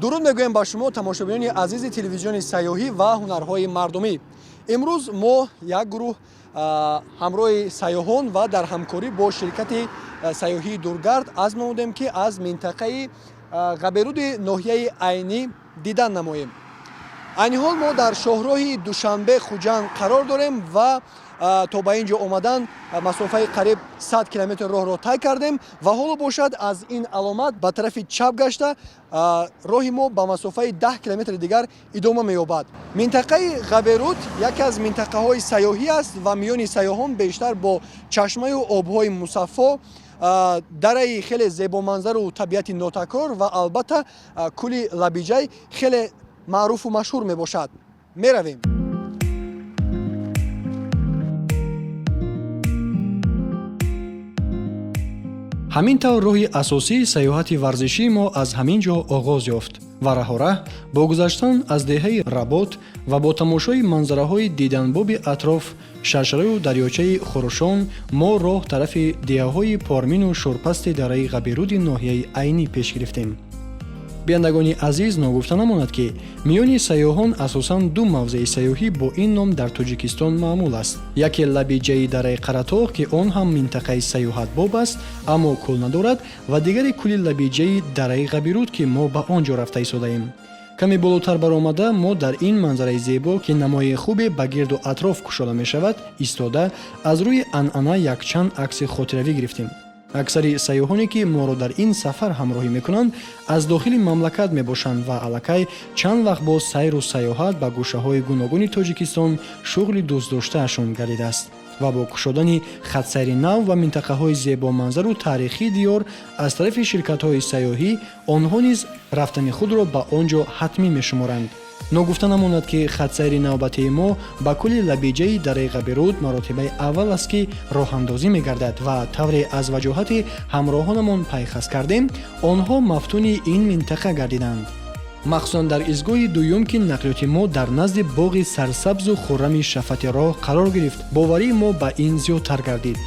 Дуруд мегӯем ба шумо, тамошобинони азизи телевизиони сайёҳӣ ва ҳунарҳои мардумӣ. Имрӯз мо як гурӯҳ ҳамроҳи сайёҳон ва дар ҳамкорӣ бо ширкати сайёҳии Дургард азм намудем, ки аз минтақаи Ғаберуди ноҳияи Айнӣ дидан намоем. Айни ҳол мо дар шоҳроҳи Душанбе Хуҷанд қарор дорем ва то ба ин ҷо омадан масофаи қариб 100 километр роҳро тай кардем ва ҳоло бошад, аз ин аломат ба тарафи чап гашта, роҳи мо ба масофаи 10 километри дигар идома меёбад. Минтақаи Ғаберуд яке аз минтақаҳои сайёҳӣ аст ва миёни сайёҳон бештар бо чашмаю обҳои мусаффо, дараи хеле зебоманзару табиати нотакрор ва албатта кӯли Лабиҷай хеле маъруфу машҳур мебошад. Меравем. Ҳамин тавр, роҳи асосии сайёҳати варзишии мо аз ҳамин ҷо оғоз ёфт ва раҳораҳ бо гузаштан аз деҳаи Работ ва бо тамошои манзараҳои диданбоби атроф, шаршараю дарёчаи хурӯшон, мо роҳ тарафи деҳаҳои Пормину Шӯрпасти дараи Ғаберуди ноҳияи Айнӣ пеш гирифтем. Бинандагони азиз, ногуфта намонад, ки миёни сайёҳон асосан ду мавзеи сайёҳӣ бо ин ном дар Тоҷикистон маъмул аст. Яке Лабиҷаи дараи Қаратоғ, ки он ҳам минтақаи сайёҳатбоб аст, аммо кӯл надорад, ва дигаре кӯли Лабиҷаи дараи Ғабируд, ки мо ба он ҷо рафта истодаем. Каме болотар баромада, мо дар ин манзараи зебо, ки намои хубе ба гирду атроф кушода мешавад, истода, аз рӯи анъана якчанд акси хотиравӣ гирифтем. Аксари сайёҳоне, ки моро дар ин сафар ҳамроҳӣ мекунанд, аз дохили мамлакат мебошанд ва аллакай чанд вақт боз сайру сайёҳат ба гӯшаҳои гуногуни Тоҷикистон шуғли дӯстдоштаашон гардидааст ва бо кушодани хатсайри нав ва минтақаҳои зебоманзару таърихии диёр аз тарафи ширкатҳои сайёҳӣ, онҳо низ рафтани худро ба он ҷо ҳатмӣ мешуморанд. Ногуфта намонад, ки хатсайри навбатии мо ба кӯли Лабиҷаи дараи Ғаберуд маротибаи аввал аст, ки роҳандозӣ мегардад, ва тавре аз ваҷоҳати ҳамроҳонамон пайхас кардем, онҳо мафтуни ин минтақа гардиданд, махсусан дар изгоҳи дуюм, ки нақлиёти мо дар назди боғи сарсабзу хуррами шафати роҳ қарор гирифт, боварии мо ба ин зиёдтар гардид.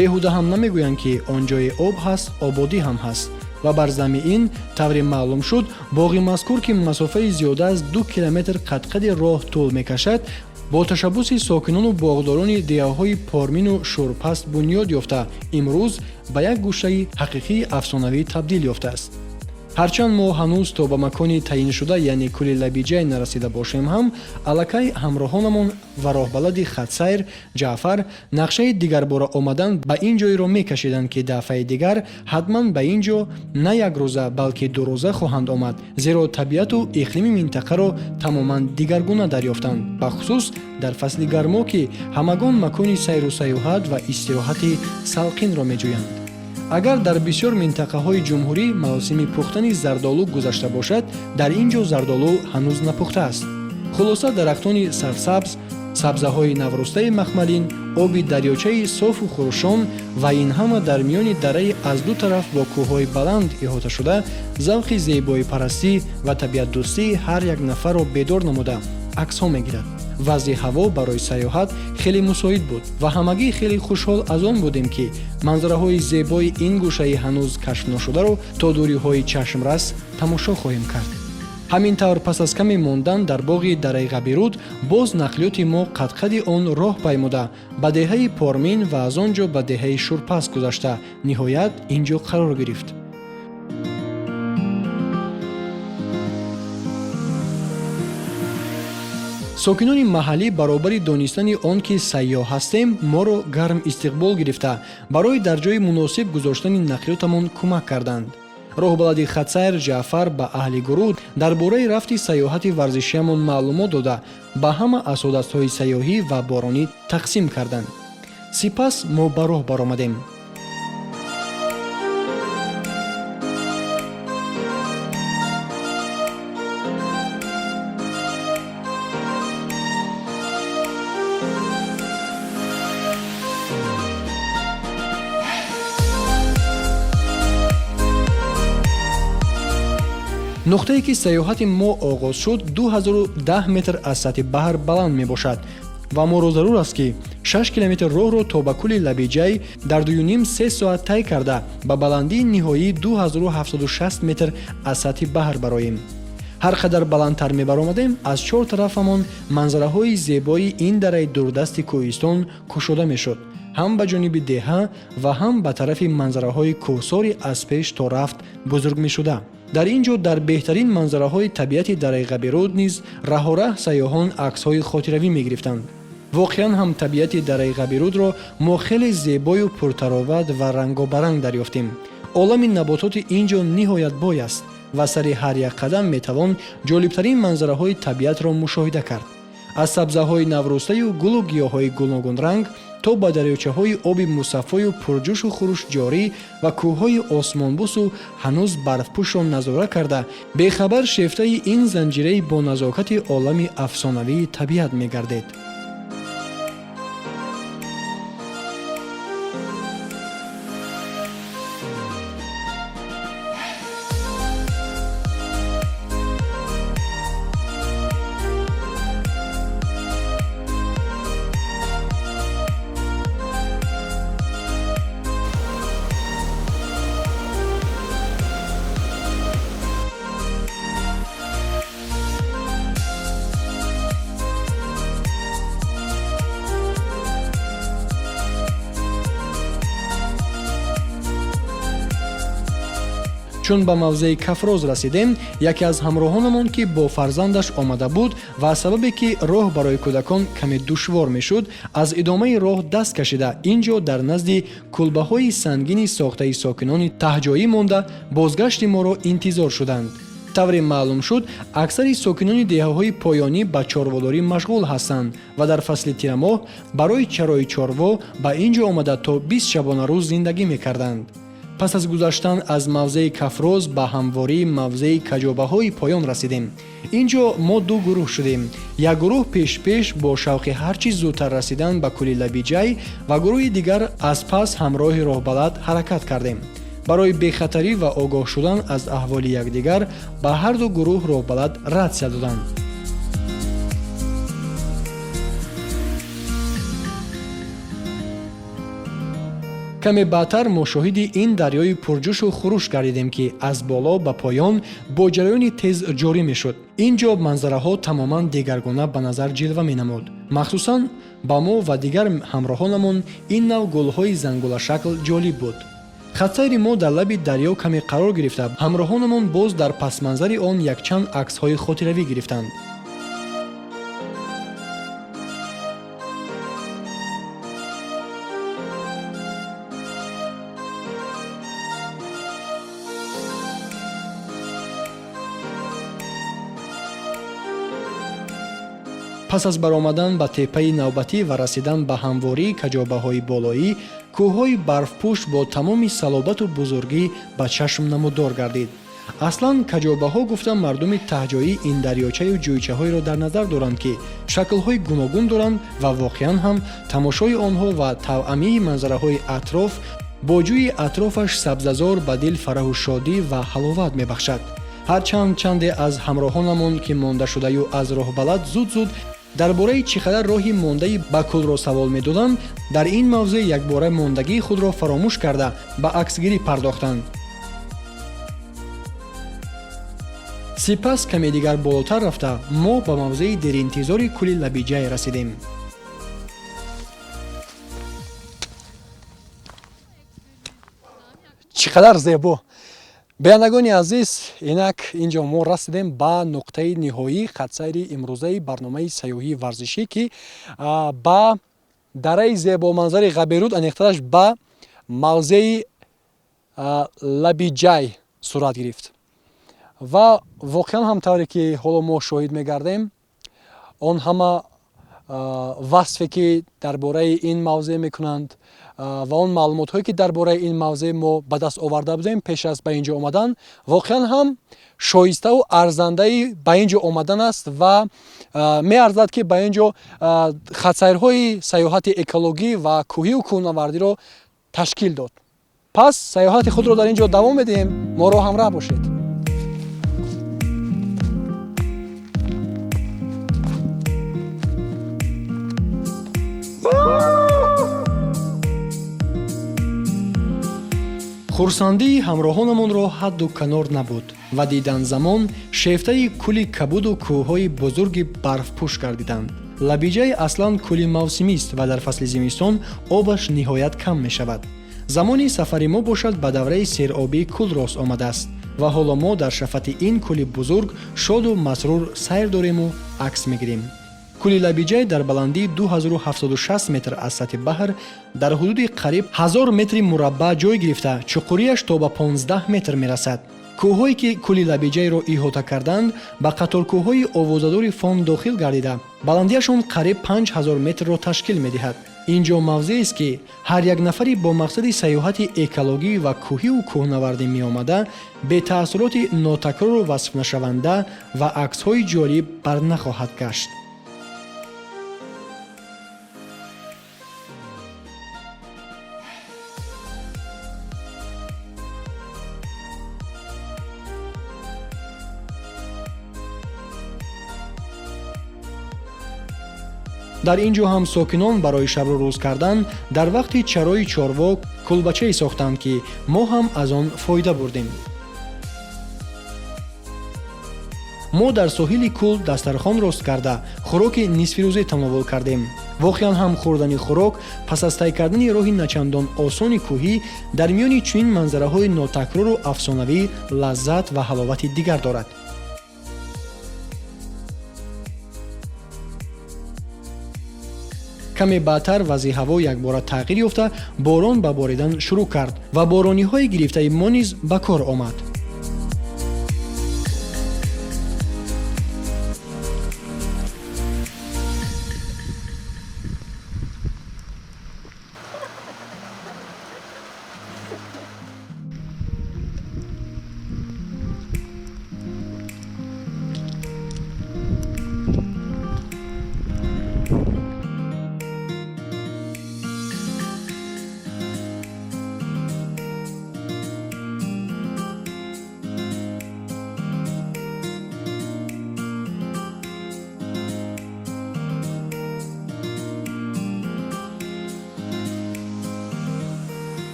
Беҳуда ҳам намегӯянд, ки он ҷое об ҳаст, ободӣ ҳам ҳаст, ва бар замми ин тавре маълум шуд, боғи мазкур, ки масофаи зиёда аз 2 километр қадқади роҳ тӯл мекашад, бо ташаббуси сокинону боғдорони деҳаҳои Пормину Шӯрпаст бунёд ёфта, имрӯз ба як гӯшаи ҳақиқии афсонавӣ табдил ёфтааст. Ҳарчанд мо ҳанӯз то ба макони таъйиншуда, яъне кӯли Лабиҷай, нарасида бошем ҳам, аллакай ҳамроҳонамон ва роҳбалади хатсайр Ҷаъфар нақшаи дигарбора омадан ба ин ҷойро мекашиданд, ки дафъаи дигар ҳатман ба ин ҷо на якрӯза, балки дурӯза хоҳанд омад, зеро табиату иқлими минтақаро тамоман дигаргуна дарёфтанд, бахусус дар фасли гармо, ки ҳамагон макони сайру сайёҳат ва истироҳати салқинро меҷӯянд. Агар дар бисёр минтақаҳои ҷумҳурӣ мавсими пухтани зардолу гузашта бошад, дар ин ҷо зардолу ҳанӯз напухтааст. Хулоса, дарахтони сарсабз, сабзаҳои наврӯстаи махмалин, оби дарёчаи софу хурӯшон ва ин ҳама дар миёни дараи аз ду тараф бо кӯҳҳои баланд иҳоташуда завқи зебоипарастӣ ва табиатдӯстии ҳар як нафарро бедор намуда, аксҳо мегирад. Вазъи ҳаво барои сайёҳат хеле мусоид буд ва ҳамагӣ хеле хушҳол аз он будем, ки манзараҳои зебои ин гӯшаи ҳанӯз кашфношударо то дурӣҳои чашмрас тамошо хоҳем кард. Ҳамин тавр, пас аз каме мондан дар боғи дараи Ғабируд, боз нақлиёти мо қадқади он роҳ паймуда, ба деҳаи Пормин ва аз он ҷо ба деҳаи Шӯрпаст гузашта, ниҳоят ин ҷо қарор гирифт. Сокинони маҳаллӣ баробари донистани он ки сайёҳ ҳастем, моро гарм истиқбол гирифта, барои дар ҷои муносиб гузоштани нақлиётамон кӯмак карданд. Роҳбалади хатсайр Ҷаъфар ба аҳли гурӯҳ дар бораи рафти сайёҳати варзишиамон маълумот дода, ба ҳама асодастҳои сайёҳӣ ва боронӣ тақсим карданд. Сипас мо ба роҳ баромадем. Нуқтае, ки сайёҳати мо оғоз шуд, 2010 метр аз сатҳи баҳр баланд мебошад. Ва моро зарур аст, ки 6 километр роҳро то ба кӯли Лабиҷай дар 2,5-3 соат тай карда, ба баландии ниҳоии 2760 метр аз сатҳи баҳр бароем. Ҳар қадар баландтар мебаромадем, аз чор тарафамон манзараҳои зебои ин дараи дурдасти кӯҳистон кушода мешуд, ҳам ба ҷониби деҳа ва ҳам ба тарафи манзараҳои кӯҳсори аз пеш то рафт бузург мешуда. Дар ин ҷо дар беҳтарин манзараҳои табиати дараи Ғабируд низ раҳораҳ сайёҳон аксҳои хотиравӣ мегирифтанд. Воқеан ҳам табиати дараи Ғабирудро мо хеле зебою пуртароват ва рангобаранг дарёфтем. Олами набототи ин ҷо ниҳоят бой аст ва сари ҳар як қадам метавон ҷолибтарин манзараҳои табиатро мушоҳида кард, аз сабзаҳои наврӯстаю гулу гиёҳҳои гуногунранг то ба дарёчаҳои оби мусаффою пурҷӯшу хуруш ҷорӣ ва кӯҳҳои осмонбусу ҳанӯз барфпӯшро назора карда, бехабар шефтаи ин занҷираи боназокати олами афсонавии табиат мегардед. Чун ба мавзеи Кафроз расидем, яке аз ҳамроҳонамон, ки бо фарзандаш омада буд ва аз сабабе ки роҳ барои кӯдакон каме душвор мешуд, аз идомаи роҳ даст кашида, ин ҷо дар назди кулбаҳои сангини сохтаи сокинони таҳҷоӣ монда, бозгашти моро интизор шуданд. Тавре маълум шуд, аксари сокинони деҳаҳои поёнӣ ба чорводорӣ машғул ҳастанд ва дар фасли тирамоҳ барои чарои чорво ба ин ҷо омада, то 20 шабонарӯз зиндагӣ мекарданд. Пас аз гузаштан аз мавзеи Кафроз ба ҳамвории мавзеи Каҷобаҳои поён расидем. Ин ҷо мо ду гурӯҳ шудем: як гурӯҳ пешпеш бо шавқи ҳар чӣ зудтар расидан ба кӯли Лабиҷай ва гурӯҳи дигар аз пас ҳамроҳи роҳбалад ҳаракат кардем. Барои бехатарӣ ва огоҳ шудан аз аҳволи якдигар ба ҳарду гурӯҳ роҳбалад ратсия доданд. Каме баъдтар мо шоҳиди ин дарёи пурҷӯшу хуруш гардидем, ки аз боло ба поён бо ҷараёни тез ҷорӣ мешуд. Ин ҷо манзараҳо тамоман дигаргуна ба назар ҷилва менамуд. Махсусан ба мо ва дигар ҳамроҳонамон ин нав гулҳои зангулашакл ҷолиб буд. Хатсайри мо дар лаби дарё каме қарор гирифта, ҳамроҳонамон боз дар пасманзари он якчанд аксҳои хотиравӣ гирифтанд. Пас аз баромадан ба теппаи навбатӣ ва расидан ба ҳамвории каҷобаҳои болоӣ, кӯҳҳои барфпӯш бо тамоми салобату бузургӣ ба чашм намудор гардид. Аслан каҷобаҳо гуфта, мардуми таҳҷоӣ ин дарёчаю ҷӯйчаҳоеро дар назар доранд, ки шаклҳои гуногун доранд ва воқеан ҳам тамошои онҳо ва тавъамии манзараҳои атроф бо ҷӯи атрофаш сабзазор ба дил фараҳу шодӣ ва ҳаловат мебахшад. Ҳарчанд чанде аз ҳамроҳонамон, ки мондашудаю аз роҳбалад зуд-зуд дар бораи чӣ қадар роҳи мондаи ба кӯлро савол медоданд, дар ин мавзеъ якбора мондагии худро фаромӯш карда, ба аксгирӣ пардохтанд. Сипас каме дигар болотар рафта, мо ба мавзеи деринтизори кӯли Лабиҷай расидем. Чӣ қадар зебо! Бинандагони азиз, инак ин ҷо мо расидем ба нуқтаи ниҳоии хатсайри имрӯзаи барномаи сайёҳии варзишӣ, ки ба дараи зебоманзари Ғаберуд, аниқтараш ба мавзеи Лабиҷай сурат гирифт. Ва воқеан ҳам тавре ки ҳоло мо шоҳид мегардем, он ҳама васфе ки дар бораи ин мавзеъ мекунанд ва он маълумотҳое ки дар бораи ин мавзеъ мо ба даст оварда будем пеш аз ба ин ҷо омадан, воқеан ҳам шоиставу арзандаи ба ин ҷо омадан аст ва меарзад, ки ба ин ҷо хатсайрҳои сайёҳати экологӣ ва кӯҳию кӯҳнавардиро ташкил дод. Пас сайёҳати худро дар ин ҷо давом медиҳем, моро ҳамроҳ бошед. Хурсандии ҳамроҳонамонро ҳадду канор набуд ва дидан замон шефтаи кӯли кабуду кӯҳҳои бузурги барфпӯш гардиданд. Лабиҷай аслан кӯли мавсимист ва дар фасли зимистон обаш ниҳоят кам мешавад. Замони сафари мо бошад, ба давраи серобии кӯл рост омадааст ва ҳоло мо дар шафати ин кӯли бузург шоду масрур сайр дорему акс мегирем. Кӯли Лабиҷай дар баландии 2076 метр аз сатҳи баҳр дар ҳудуди қариб 1000 метри мураббаъ ҷой гирифта, чуқуриаш то ба 15 метр мерасад. Кӯҳҳое, ки кӯли Лабиҷайро иҳота карданд, ба қаторкӯҳҳои овозадори Фон дохил гардида, баландиашон қариб 5000 метрро ташкил медиҳад. Ин ҷо мавзеест, ки ҳар як нафари бо мақсади сайёҳати экологӣ ва кӯҳиву кӯҳнавардӣ меомада, бетаассуроти нотакрору васфнашаванда ва аксҳои ҷолиб барнахоҳад гашт. Дар ин ҷо ҳам сокинон барои шабру рӯз кардан дар вақти чарои чорво кулбачае сохтанд, ки мо ҳам аз он фоида бурдем. Мо дар соҳили кӯл дастархон рост карда, хӯроки нисфирӯзӣ тановул кардем. Воқеан ҳам, хӯрдани хӯрок пас аз тай кардани роҳи начандон осони кӯҳӣ дар миёни чунин манзараҳои нотакрору афсонавӣ лаззат ва ҳаловати дигар дорад. Каме баъдтар вазъи ҳаво якбора тағйир ёфта, борон ба боридан шурӯъ кард ва борониҳои гирифтаи мо низ ба кор омад.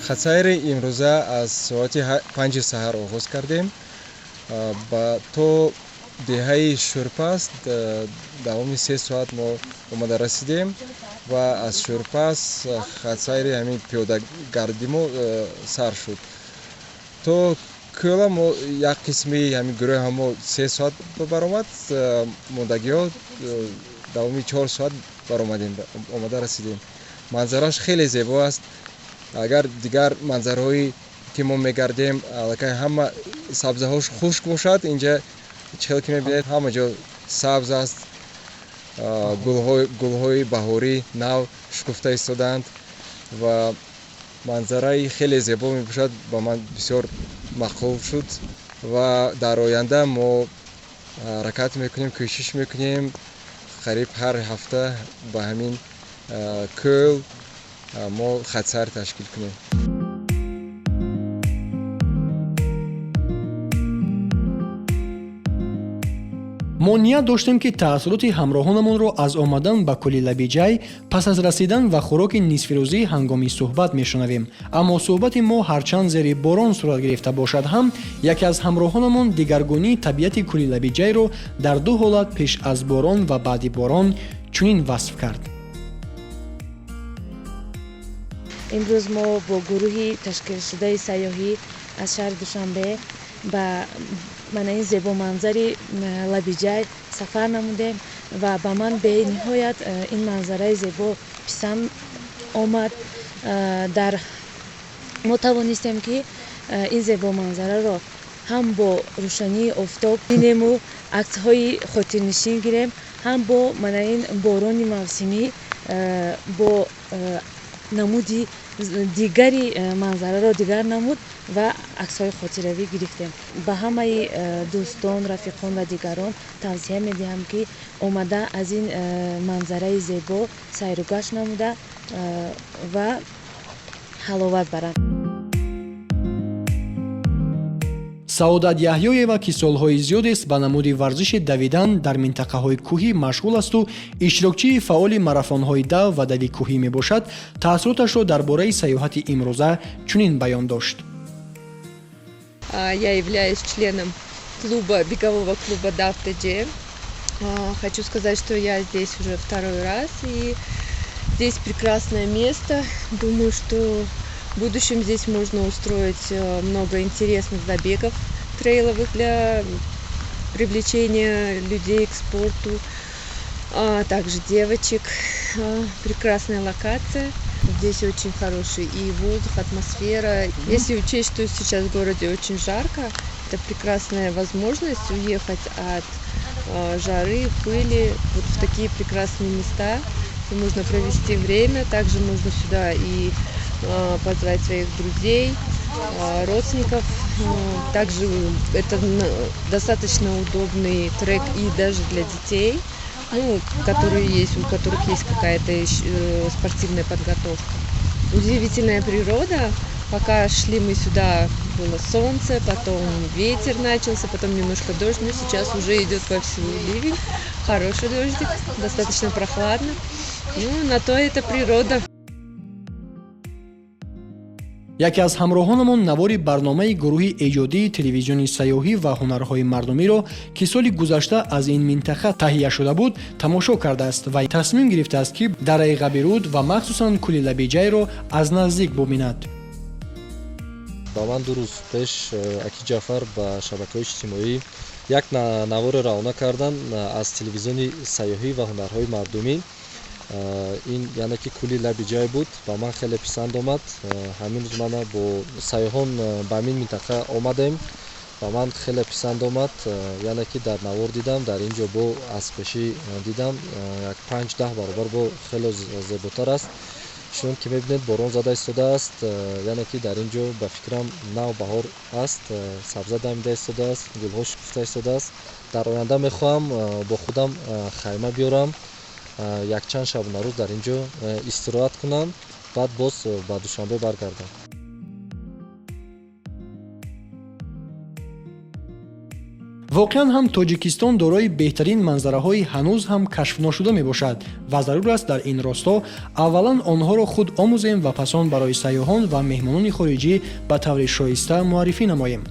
Хатсайри имрӯза аз соати 5-и саҳар оғоз кардем то деҳаи Шӯрпас. Давоми 3 соат мо омада расидем ва аз Шӯрпас хатсайри ҳамин пиёдагардӣ мо сар шуд то кӯла. Мо як қисми ҳамин гурӯҳа мо 3 соат баромад, мондагиҳо давоми 4 соат баромадем, омада расидем. Манзараш хеле зебо аст. Агар дигар манзараҳое ки мо мегардем, аллакай ҳама сабзаҳош хушк бошад, инҷа чӣ хел ки мебинед, ҳама ҷо сабз аст. Гулҳои баҳорӣ нав шукуфта истодаанд ва манзараи хеле зебо мебошад. Ба ман бисёр маъқул шуд ва дар оянда мо ҳаракат мекунем, кӯшиш мекунем, қариб ҳар ҳафта ба ҳамин кӯл мо хатсайр ташкил кунем. Мо ният доштем, ки таассуроти ҳамроҳонамонро аз омадан ба кӯли Лабиҷай пас аз расидан ва хӯроки нисфирӯзӣ ҳангоми суҳбат мешунавем. Аммо суҳбати мо ҳарчанд зери борон сурат гирифта бошад ҳам, яке аз ҳамроҳонамон дигаргунии табиати кӯли Лабиҷайро дар ду ҳолат, пеш аз борон ва баъди борон, чунин васф кард. Имрӯз мо бо гурӯҳи ташкилшудаи сайёҳӣ аз шаҳри Душанбе ба мана ин зебоманзари Лабиҷай сафар намудем ва ба ман бениҳоят ин манзараи зебо писанд омад. Дар мо тавонистем, ки ин зебоманзараро ҳам бо рӯшании офтоб бинему аксҳои хотирнишин гирем, ҳам бо мана ин борони мавсимӣ бо намуди дигари манзараро дигар намуд ва аксҳои хотиравӣ гирифтем. Ба ҳамаи дӯстон, рафиқон ва дигарон тавсия медиҳам, ки омада аз ин манзараи зебо сайру гашт намуда ва ҳаловат баранд. Саодат Яҳёева, ки солҳои зиёдест ба намуди варзиши давидан дар минтақаҳои кӯҳӣ машғул асту иштирокчии фаъоли марафонҳои дав ва дави кӯҳӣ мебошад, таассуроташро дар бораи саёҳати имрӯза чунин баён дошт. Я являюсь членом клуба, бегового клуба ДАВТЖ. Хочу сказать, что я здесь уже второй раз, и здесь прекрасное место. Думаю, что в будущем здесь можно устроить много интересных забегов трейловых для привлечения людей к спорту, а также девочек. Прекрасная локация. Здесь очень хороший и воздух, атмосфера. Если учесть, что сейчас в городе очень жарко, это прекрасная возможность уехать от жары, пыли вот в такие прекрасные места, где можно провести время. Также можно сюда и позвать своих друзей, родственников. Также это достаточно удобный трек и даже для детей, ну, которые есть, у которых есть какая-то спортивная подготовка. Удивительная природа. Пока шли мы сюда, было солнце, потом ветер начался, потом немножко дождь, но сейчас уже идет вовсю ливень, хороший дождик, достаточно прохладно. Ну, на то это природа. Яке аз ҳамроҳонамон навори барномаи гурӯҳи эҷодии телевизиони сайёҳӣ ва ҳунарҳои мардумиро, ки соли гузашта аз ин минтақа таҳия шуда буд, тамошо кардааст ва тасмим гирифтааст, ки дараи Ғабируд ва махсусан кӯли Лабиҷайро аз наздик бубинад. Ба ман 2 рӯз пеш аки Ҷафар ба шабакаҳои иҷтимоӣ як наворе равона карданд аз телевизиони сайёҳӣ ва ҳунарҳои мардумӣ. Ин яъне ки кӯли Лаби Ҷай буд. Ба ман хеле писанд омад. Ҳамин рӯз мана бо сайёҳон ба ҳамин минтақа омадем. Ба ман хеле писанд омад, яъне ки дар навор дидам, дар ин ҷо бо аз пешӣ дидам, як 5-10 баробар бо хеле зеботар аст. Чунон ки мебинед, борон зада истодааст, яъне ки дар ин ҷо, ба фикрам, нав баҳор аст, сабза дамида истодааст, гулҳо шукуфта истодааст. Дар оянда мехоҳам бо худам хайма биёрам, якчанд шабонарӯз дар ин ҷо истироҳат кунам, баъд боз ба Душанбе баргардам. Воқеан ҳам Тоҷикистон дорои беҳтарин манзараҳои ҳанӯз ҳам кашфношуда мебошад ва зарур аст дар ин росто аввалан онҳоро худ омӯзем ва пас он барои сайёҳон ва меҳмонони хориҷӣ ба таври шоиста муаррифӣ намоем.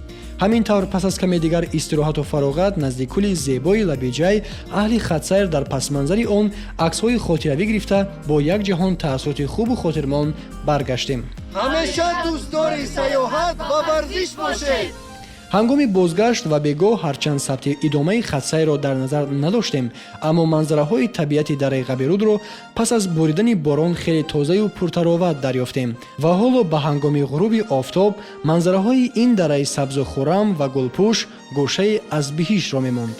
Ҳамин тавр, пас аз каме дигар истироҳату фароғат назди кӯли зебои Лабиҷай, аҳли хатсайр дар пасманзари он аксҳои хотиравӣ гирифта, бо як ҷаҳон таассуроти хубу хотирмон баргаштем. Ҳамеша дӯстдори сайёҳат ва варзиш бошед. Ҳангоми бозгашт ва бегоҳ ҳарчанд сабти идомаи хатсайрро дар назар надоштем, аммо манзараҳои табиати дараи Ғабирудро пас аз боридани борон хеле тозаю пуртароват дарёфтем ва ҳоло ба ҳангоми ғуруби офтоб манзараҳои ин дараи сабзу хуррам ва гулпӯш гӯшае аз биҳиштро мемонд.